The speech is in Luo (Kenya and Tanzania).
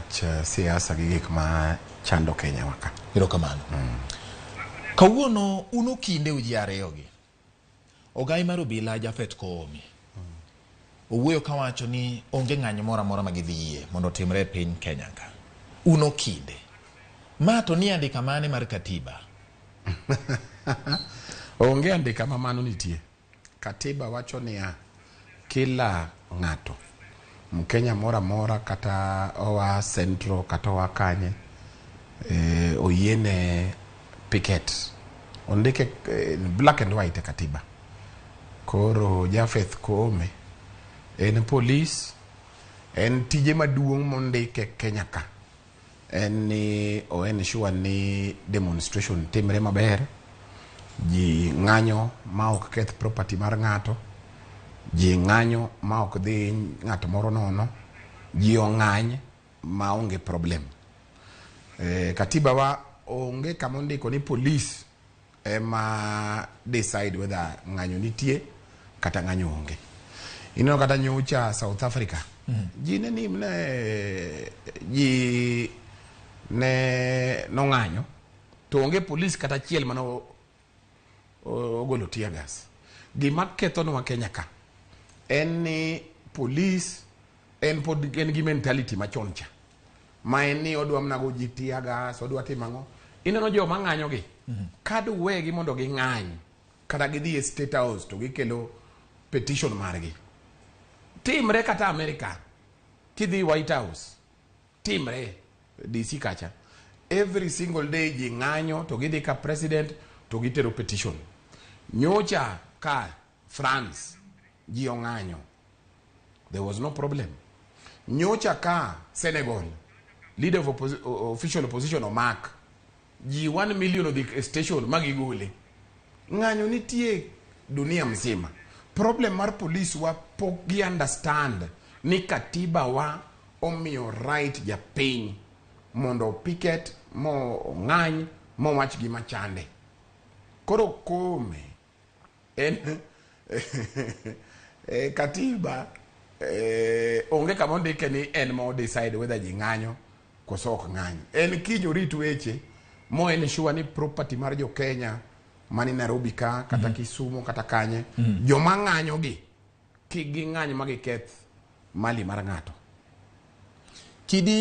Wach siasa gi gik ma chando Kenya wa ka. Erokamano. Kawuono un okinde uji ariyogi. Ogai mar obila Japhet Koome owuoyo kawacho ni onge ng'anyo moro amora ma gidhi yie mondo otimre e piny Kenya ka. Un okinde. Ma to ni andika mane mar katiba? Onge andika ma mano nitie. Katiba wacho niya, kila ng'ato, Mkenya moro amora kata oa Central kata oa kanye, oyiene picket. Ondike black and white e katiba. Koro Japheth Koome en polis, en tije maduong' mondike Kenya ka en ni o ensure ni demonstration timre maber, ji ng'anyo ma ok keth property mar ng'ato, ji ng'anyo ma ok dhi ng'at moro nono, ji ong'any ma onge problem. Katiba wa onge kama ondiko ni police ema decide whether ng'anyo nitie kata ng'anyo onge. Ineno kata nyocha South Africa, ji ne ni ne ji ne nong'anyo to onge police kata achiel mane ogolo tear gas. Gima kethonwa Kenya ka en ni police en pod en gi mentality machon cha ma en ni odwa mana go ji tear gas, odwa timo ang'o. Ineno joma ng'anyo gi, ka duwegi mondo ging'any kata gidhi e State House to gikelo petition margi. Timre kata America, kidhi White House, timre DC kacha. Every single day ji ng'anyo to gidhi ka president to gitero petition. Nyocha ka France ji ong'anyo. There was no problem. Nyocha ka Senegal, leader of official opposition omak. Ji 1 million odhi e station ma gigole. Ng'anyo nitie dunia mzima. Problem mar police wa pok gi understand ni katiba wa omiyo right japiny mondo picket mo ng'any mowach gima chande. Koro Koome en katiba onge kama ondike ni en ma decide whether ji ng'anyo koso ok ng'any. En kiny orit weche mo ensure ni property mar jo Kenya mani Nairobi ka kata Kisumu kata kanye, joma ng'anyo gi kik ging'any ma giketh mali mar ng'ato. Kidi.